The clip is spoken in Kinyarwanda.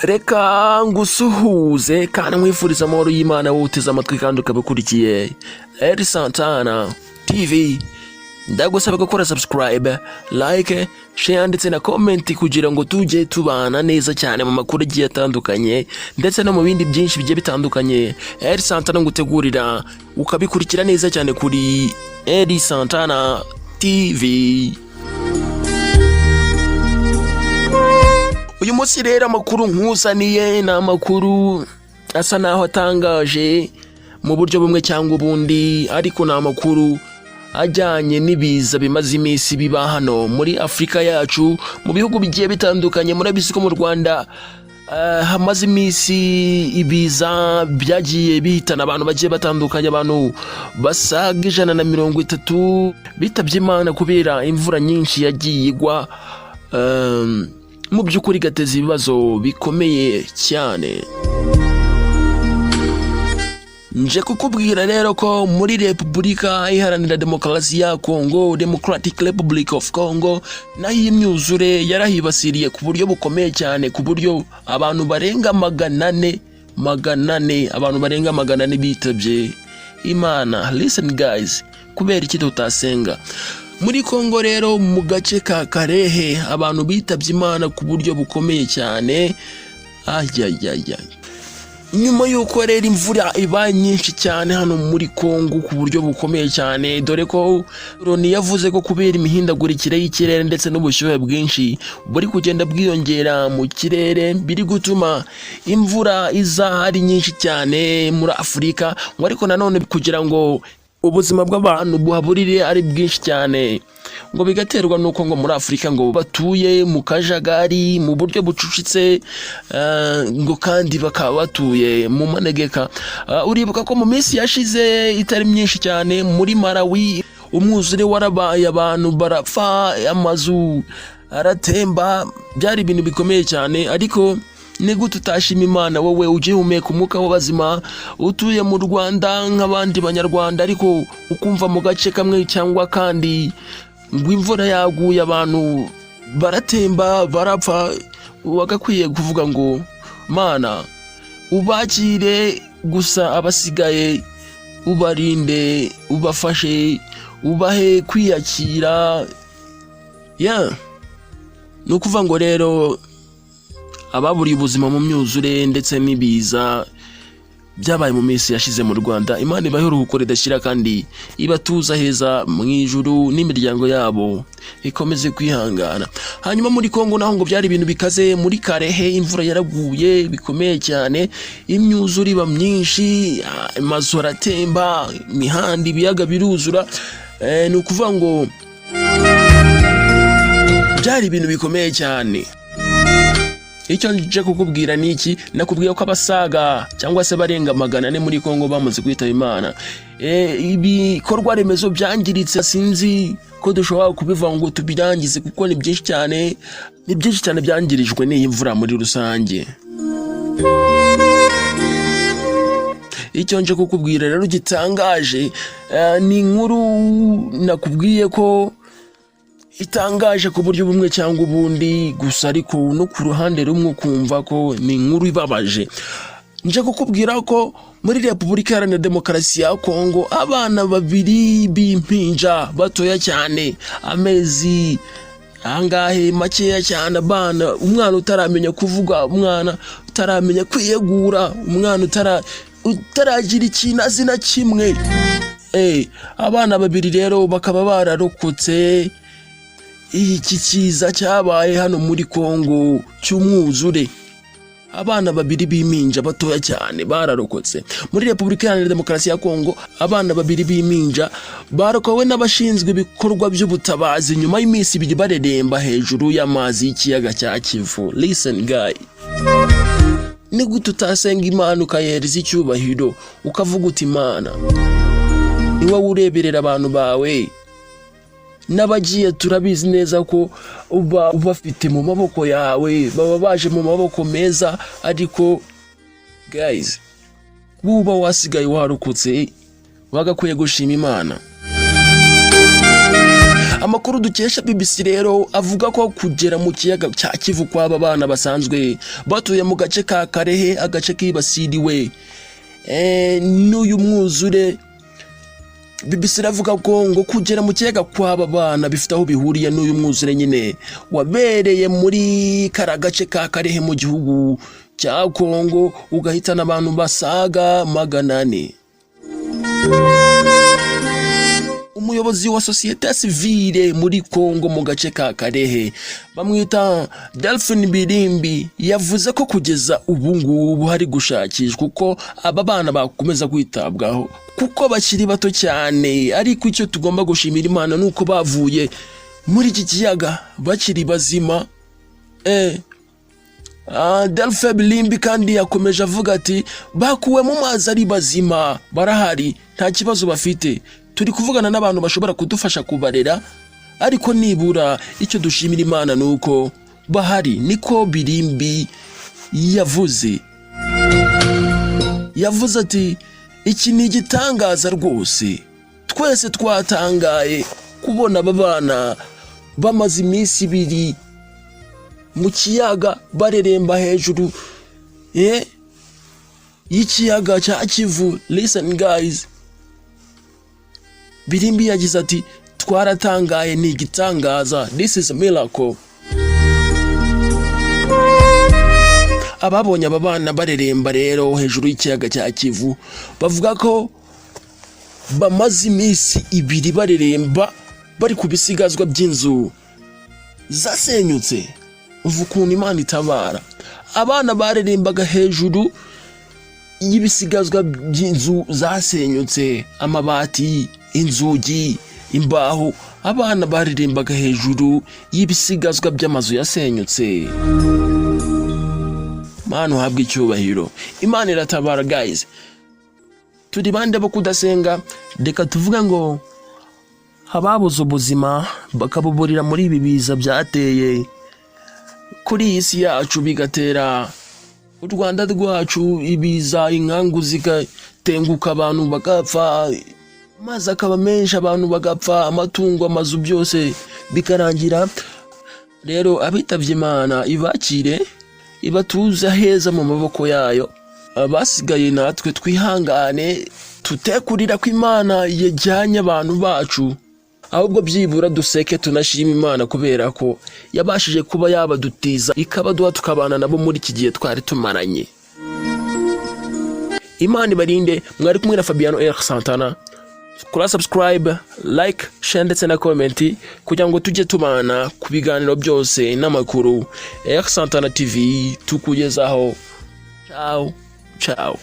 Reka ngusuhuze kandi nkwifuriza amahoro y'Imana, wowe uteze amatwi kandi ukaba ukurikiye Eri Santana TV. Ndagusaba gukora subscribe, like, share ndetse na comment kugira ngo tujye tubana neza cyane mu makuru agiye atandukanye ndetse no mu bindi byinshi bigiye bitandukanye Eri Santana ngutegurira, ukabikurikira neza cyane kuri Eri Santana TV. Uyu munsi rero amakuru nkuzaniye ni amakuru asa naho atangaje mu buryo bumwe cyangwa ubundi, ariko ni amakuru ajyanye n'ibiza bimaze iminsi biba hano muri Afurika yacu mu bihugu bigiye bitandukanye. Murabizi ko mu Rwanda hamaze iminsi ibiza byagiye bihitana abantu bagiye batandukanye, abantu basaga 130 bitabye Imana kubera imvura nyinshi yagiye igwa, mu by'ukuri igateza ibibazo bikomeye cyane. Nje kukubwira rero ko muri Repubulika Iharanira Demokarasi ya Congo, Democratic Republic of Congo, naho iyi myuzure yarahibasiriye ku buryo bukomeye cyane, ku buryo abantu barenga 400, 400, abantu barenga 400 bitabye Imana. Listen guys, kubera iki tutasenga? Muri Congo rero, mu gace ka Karehe, abantu bitabye Imana ku buryo bukomeye cyane. Ayayaya, nyuma y'uko rero imvura ibaye nyinshi cyane hano muri Congo ku buryo bukomeye cyane, dore ko Loni yavuze ko kubera imihindagurikire y'ikirere ndetse n'ubushyuhe bwinshi buri kugenda bwiyongera mu kirere biri gutuma imvura iza ari nyinshi cyane muri Afurika, ngo ariko nanone kugira ngo ubuzima bw'abantu buhaburire ari bwinshi cyane, ngo bigaterwa n'uko ngo muri Afurika ngo batuye mu kajagari, mu buryo bucucitse, ngo kandi bakaba batuye mu manegeka. Uribuka ko mu minsi yashize itari myinshi cyane muri Malawi umwuzure warabaye, abantu barapfa, amazu aratemba, byari ibintu bikomeye cyane. Ariko ni gute utashima Imana, wowe ugihumeka umwuka w'abazima, utuye mu Rwanda nk'abandi Banyarwanda, ariko ukumva mu gace kamwe cyangwa kandi ngo imvura yaguye, abantu baratemba, barapfa? Wagakwiye kuvuga ngo "Mana, ubakire, gusa abasigaye ubarinde, ubafashe, ubahe kwiyakira." Ya, ni ukuvuga ngo rero ababuriye ubuzima mu myuzure ndetse n'ibiza byabaye mu minsi yashize mu Rwanda, Imana ibahe uruhuko ridashyira kandi ibatuza heza mu ijuru, n'imiryango yabo ikomeze kwihangana. Hanyuma muri Kongo naho ngo byari ibintu bikaze. Muri Karehe imvura yaraguye bikomeye cyane, imyuzure iba myinshi, amazu aratemba, imihanda, ibiyaga biruzura. Ni ukuvuga ngo byari ibintu bikomeye cyane. Icyo nje kukubwira ni iki? Nakubwiye ko abasaga cyangwa se barenga 400 muri Kongo bamaze kwitaba Imana. Ibikorwa remezo byangiritse, sinzi ko dushobora kubivuga ngo tubirangize kuko ni byinshi cyane, ni byinshi cyane byangirijwe n'iyi mvura muri rusange. Icyo nje kukubwira rero gitangaje, ni inkuru nakubwiye ko itangaje ku buryo bumwe cyangwa ubundi gusa, ariko no ku ruhande rumwe ukumva ko ni inkuru ibabaje. Nje kukubwira ko muri Repubulika Iharanira Demokarasi ya Kongo abana babiri b'impinja batoya cyane, amezi angahe, makeya cyane, abana, umwana utaramenya kuvuga, umwana utaramenya kwiyegura, umwana utaragira ikintu azi na kimwe. Abana babiri rero bakaba bararokotse iki kiza cyabaye hano muri Kongo cy'umwuzure. Abana babiri b'impinja batoya cyane bararokotse muri Repubulika Iharanira Demokarasi ya Kongo. Abana babiri b'impinja barokowe n'abashinzwe ibikorwa by'ubutabazi nyuma y'iminsi 2 bareremba hejuru y'amazi y'ikiyaga cya Kivu. Listen guy, ni gute utasenga Imana, ukayihereza icyubahiro, ukavuga uti "Imana, ni wowe ureberera abantu bawe, n'abagiye turabizi neza ko uba ubafite mu maboko yawe, baba baje mu maboko meza"? Ariko guys, wuba wasigaye warokotse, wagakwiye gushima Imana. Amakuru dukesha BBC rero avuga ko kugera mu kiyaga cya Kivu kw'aba bana basanzwe batuye mu gace ka Karehe, agace kibasiriwe n'uyu mwuzure, BBC iravuga ko ngo kugera mu kiyaga kw'aba bana bifite aho bihuriye n'uyu mwuzure nyine wabereye muri kara gace ka Karehe mu gihugu cya Kongo, ugahitana abantu basaga 400. Umuyobozi wa sosiyete sivile muri Kongo mu gace ka Karehe, bamwita Delphine Birimbi, yavuze ko kugeza ubu ngubu hari gushakishwa uko aba bana bakomeza kwitabwaho kuko bakiri bato cyane, ariko icyo tugomba gushimira Imana ni uko bavuye muri iki kiyaga bakiri bazima. Delphin Bilimbi kandi yakomeje avuga ati: "Bakuwe mu mazi ari bazima, barahari, nta kibazo bafite. Turi kuvugana n'abantu bashobora kudufasha kubarera, ariko nibura icyo dushimira Imana ni uko bahari." Niko Birimbi yavuze. Yavuze ati: "Iki ni igitangaza rwose, twese twatangaye kubona aba bana bamaze iminsi 2 mu kiyaga bareremba hejuru y'ikiyaga cya Kivu." Listen guys, Birimbi yagize ati: "Twaratangaye, ni igitangaza, this is a miracle." Ababonye aba bana bareremba rero hejuru y'ikiyaga cya Kivu bavuga ko bamaze iminsi 2 bareremba bari ku bisigazwa by'inzu zasenyutse. Uva ukuntu Imana itabara! Abana barerembaga hejuru y'ibisigazwa by'inzu zasenyutse, amabati, inzugi, imbaho. Abana barerembaga hejuru y'ibisigazwa by'amazu yasenyutse. Mana, uhabwe icyubahiro! Imana iratabara guys. Turi bande bo kudasenga? Reka tuvuge ngo ababuze ubuzima bakabuburira muri ibi biza byateye kuri iyi si yacu, bigatera u Rwanda rwacu ibiza, inkangu zigatenguka, abantu bagapfa, amazi akaba menshi, abantu bagapfa, amatungo, amazu, byose bikarangira. Rero abitabye Imana ibakire, ibatuze heza mu maboko yayo. Abasigaye natwe twihangane, tutekurira ko Imana yajyanye abantu bacu, ahubwo byibura duseke, tunashima Imana kubera ko yabashije kuba yabadutiza, ikabaduha, tukabana nabo muri iki gihe twari tumaranye. Imana ibarinde. Mwari kumwe na Fabiano R Santana. Kora subscribe, like, share ndetse na comment kugira ngo tujye tubana ku biganiro byose n'amakuru R Santana TV tukugezaho. Ciao ciao.